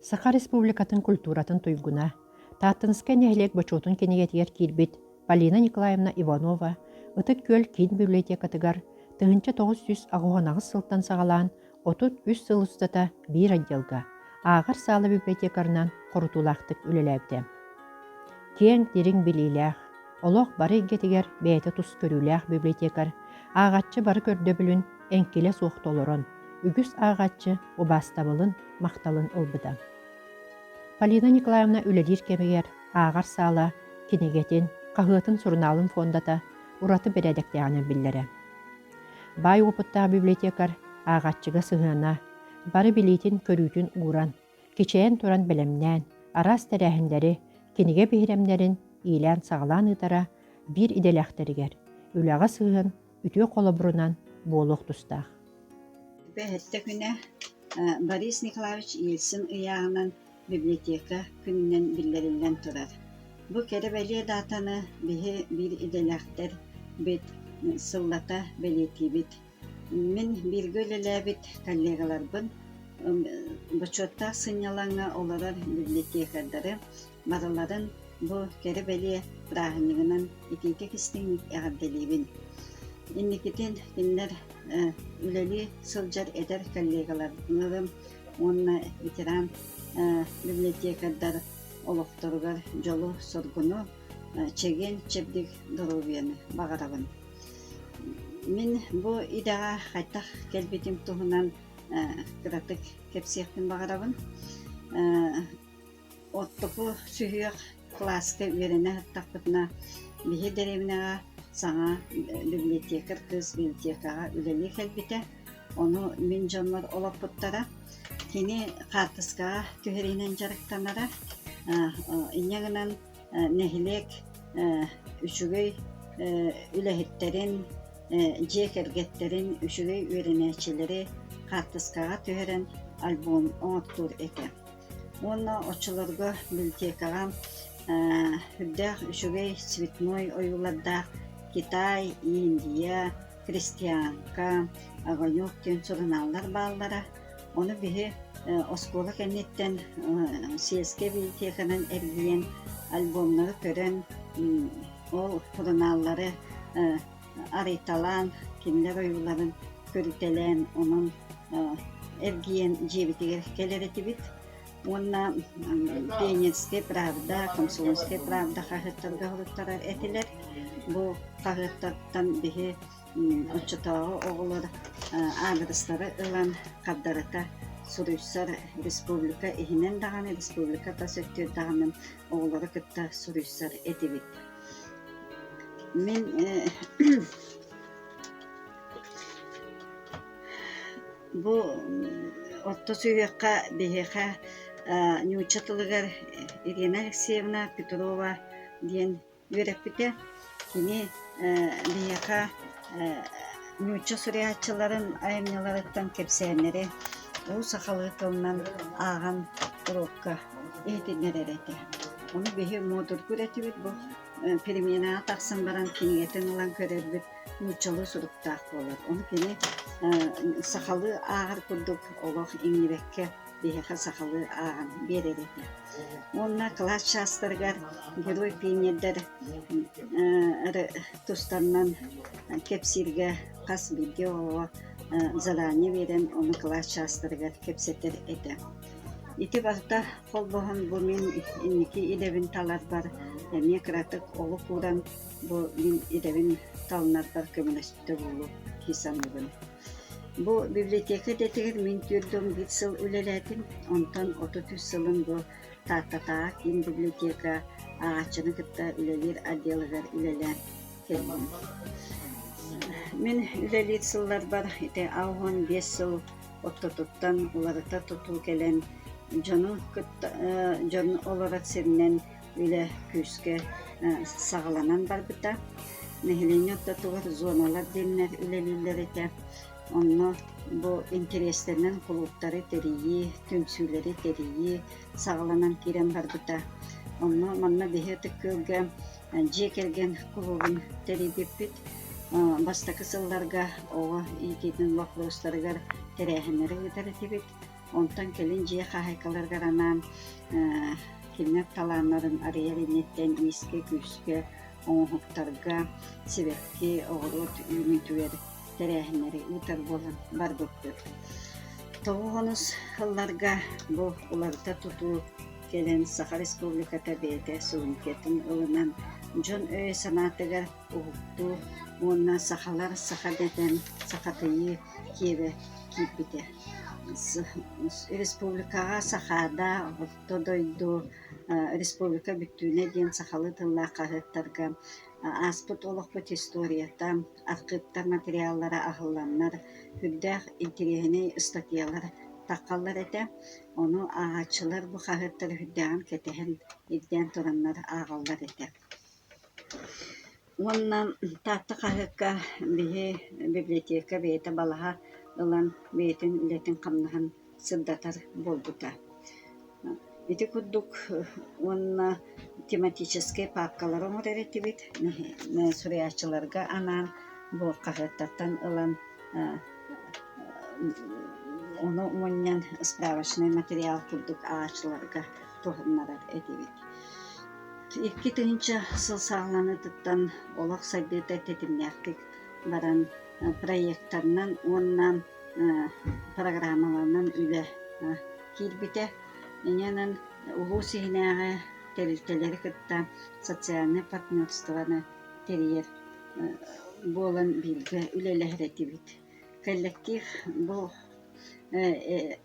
Саха Республикатын культуратын туйгуна, Тааттынскай нэһилиэк бочуотун кинигэтигэр киирбит Полина Николаевна Иванова Ытык Күөл киин библиотекатыгар 1988 сылтан саҕалаан 33 сыл устата биир отделга ааҕар саала библиотекарынан хорутуулаахтык үлэлээбитэ. Киэҥ, дириҥ билиилээх, олох бары эйгэтигэр бэйэтэ тус көрүүлээх библиотекарь ааҕааччы бары көрдөбүлүн эҥкилэ суох толорон, үгүс ааҕааччы убаастабылын, махталын ылбыта. Полина Николаевна үлэлиир кэмигэр ааҕар саала кинигэтин, хаһыатын, сурунаалын фондата ураты бэрээдэктээҕинэн биллэрэ. Баай уопуттаах библиотекарь ааҕааччыга сыһыана, бары билиитин-көрүүтүн ууран, кичэйэн туран бэлэмнээн, араас тэрээһиннэри, кинигэ биһирэмнэрин иилээн-саҕалаан ыытара биир идэлээхтэригэр үлэҕэ сыһыан үтүө холобурунан буолуох тустаах. Бэһэттэ күнэ Борис Николаевич Ельцин ыйааҕынан библиотека күнүнэн биллэриллэн турар. Бу кэрэ-бэлиэ даатаны биһи биир идэлээхтэр бит сыллата бэлиэтиибит. Мин бииргэ үлэлээбит коллегаларбын бочуоттаах сынньалаҥҥа олорор библиотекардары барыларын бу кэрэ-бэлиэ бырааһынньыгынан итиитик истиҥник эҕэрдэлиибин. Инникитин кинилэр үлэлии сылдьар эдэр коллегаларым уонна ветеран библиотекардар олохторугар дьолу-соргуну, чэгиэн-чэбдик доруобуйаны баҕарабын. Мин бу идэҕэ хайдах кэлбитим туһунан кыратык кэпсиэхпин баҕарабын. Оттоку сүһүөх кылааска үөрэнэ сыттахпытына, биһи дэриэбинэҕэ саҥа библиотекарь кыыс библиотекаҕа үлэлии кэлбитэ. Ону мин дьоммор олоппуттара. Кини хаартыскаҕа түһэриинэн дьарыктанара. Инньэ гынан нэһилиэк үчүгэй үлэһиттэрин, дьиэ кэргэттэрин, үчүгэй үөрэнээччилэри хаартыскаҕа түһэрэн альбом оҥортуур этэ. Уонна оччолорго библиотекаҕа үрдээх үчүгэй цветной ойуулардаах Китай, Индия, Христианка, Огонек диэн сурунааллар бааллара. Ону биһи оскуола кэнниттэн сельскэй библиотеканан эргийэн альбомнары көрөн, ол сурунааллары арыйталаан, кинилэр ойууларын көрүтэлээн, онон эргийэн дьиэбитигэр кэлэр этибит. Уонна Пионерская правда, Комсомольская правда хаһыаттарга суруттарар этилэр. Бу хаһыаттартан биһи оччотооҕу оҕолор аадырыстары ылан хардарыта суруйсар республика иһинэн даҕаны, республика тас өттүгэр даҕаны оҕолору кытта суруйсар этибит. Мин бу орто сүһүөххэ биһиэхэ нуучча тылыгар Ирина Алексеевна Петрова диэн үөрэппитэ. Кини биһиэхэ нуучча суруйааччыларын айымньыларыттан кэпсээннэри уу сахалыы тылынан ааҕан уруокка иһитиннэрэр этэ. Ону биһи муодургуур этибит бу переменаҕа тахсан баран кинигэтин ылан көрөрбүт нууччалыы суруктаах буолар. Ону кини сахалыы ааҕар курдук олох иҥнибэккэ биһиэхэ сахалыы ааҕан биэрэр этэ. Уонна кылаас чаастарыгар герой пионердар тустарынан кэпсииргэ хас биирдии оҕоҕо задание биэрэн ону кылаас чаастарыгар кэпсэтэр этэ. Ити барыта холбоһон бу мин инники идэбин таларбар эмиэ кыратык олук ууран бу мин идэбин талынарбар көмөлөспүтэ буолуо дии саныыбын. Бу библиотека идэтигэр мин 41 сыл үлэлээтим, онтон 33 сылын бу Тааттатааҕы киин библиотека ааҕааччыны кытта үлэлиир отделыгар үлэлээн кэллим. Мин үлэлиир сылларбар ити 65 сыл ортотуттан уларыта тутуу кэлэн дьону кытта дьон олорор сиринэн үлэ күүскэ саҕаланан барбыта. Нэһилиэнньэ ортотугар зоналар диэннэр үлэлииллэр этэ. Онно бу интэриэстэринэн кулууптары тэрийии, түмсүүлэри тэрийии саҕаланан киирэн барбыта. Онно манна биһи Ытык Күөлгэ дьиэ кэргэн кулуубун тэрийбиппит. Бастакы сылларга оҕо иитиитин боппуруостарыгар тэрээһиннэри ыытар этибит. Онтон кэлин дьиэ хаһаайкаларыгар анаан кинилэр талааннарын арыйар инниттэн иискэ-күүскэ, оҥоһуктарга, сибэкки, оҕуруот үүнүүтүгэр тэрээһиннэри ыытар буолан барбыппыт. Тоҕус сылларга бу уларыта тутуу кэлэн Саха Республиката бэйэтэ суверенитетын ылынан дьон өйө-санаатыгар уһуктуу уонна сахалар саха дэтэн сахатыйыы киэбэ киирбитэ. Республикаҕа Сахаада, Орто дойду, Республика бүттүүнэ диэн сахалыы тыллаах хаһыаттарга ааспыт олохпут историята, архыыптар материаллара аһылланнар, үрдээх интэриэһинэй ыстатыйалар таххаллар этэ. Ону ааҕааччылар бу хаһыаттары үрдээҕин кэтэһэн, ирдээн тураннар ааҕаллар этэ. Уонна Таатта хаһыакка биһи библиотека бэйэтэ балаһа ылан бэйэтин үлэтин-хамнаһын сырдатар буолбута. Ити курдук уонна тематическай паапкалары оҥорор этибит, суруйааччыларга анаан бу хаһыаттартан ылан ону мунньан справочнай материал курдук ааҕааччыларга туһаннарар этибит. 2000 сыл саҕаланыытыттан олох сайдыыта тэтимнээхтик баран проектарынан уонна программаларынан үлэ киирбитэ. Инньэ улуус иһинээҕи тэрилтэлэри кытта социальнай партнерствоны тэрийэр буолан бииргэ үлэлэһэр этибит. Коллектив бу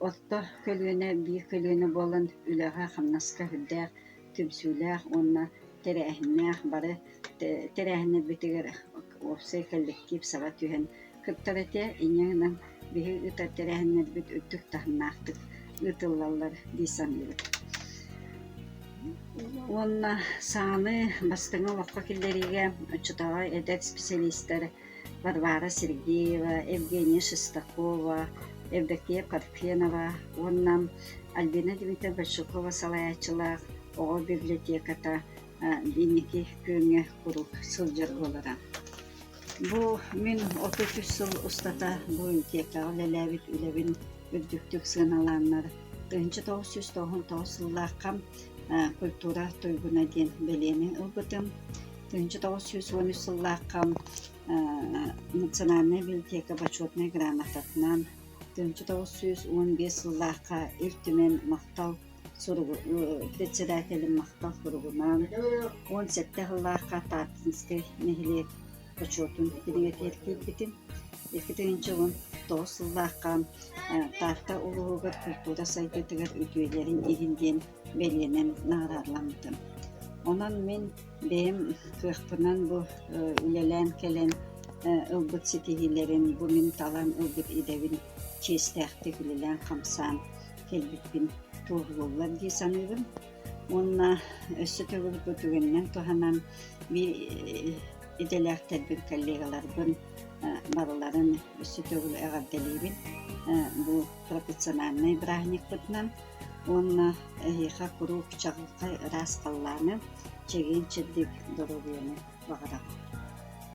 орто көлүөнэ биир көлүөнэ буолан үлэҕэ-хамнаска сүрдээх түмсүүлээх уонна тэрээһиннээх бары тэрээһиннэрбитигэр уопсай коллектив саба түһэн кыттар этэ. Инньэ гынан биһиги ыытар тэрээһиннэрбит үрдүк таһымнаахтык ыытыллаллар дии саныыбыт. Уонна саҥаны бастыҥы олоххо киллэриигэ оччотооҕу эдэр специалистар Варвара Сергеева, Евгения Шестакова, Евдокия Парфенова уонна Альбина Дмитриевна Большакова салайааччылаах оҕо библиотеката инники күөҥҥэ куруук сылдьар буолара. Бу мин 33 сыл устата бу библиотекаҕа үлэлээбит үлэбин үрдүктүк сыаналааннар 1999 сыллаахха культура туйгуна диэн бэлиэни ылбытым. 1913 сыллаахха Национальнай библиотека Бочуотунай грамотатынан, 1915 сыллаахха Ил Түмэн махтал суругу председателин махтал суругунан, 17 сыллаахха Тааттинскай нэһилиэк Бочуотун кинигэтигэр киирбитим. 2019 сыллаахха Таатта улууһугар культура сайдыытыгар үтүөлэрин иһин диэн бэлиэнэн наҕараадаламмытым. Онон мин бэйэм кыахпынан бу үлэлээн кэлэн ылбыт ситиһиилэрин, бу мин талан ылбыт идэбин чиэстээхтик үлэлээн-хамсаан кэлбиппин туоһулууллар дии саныыбын. Уонна өссө төгүл бу түгэнинэн туһанан биир идэлээхтэрбин, коллегаларбын барыларын өссө төгүл эҕэрдэлиибин бу профессиональнай бырааһынньыкпытынан уонна эһиэхэ куруук чаҕылхай ыраас халлааны, чэгиэн-чэбдик доруобуйаны баҕарабын.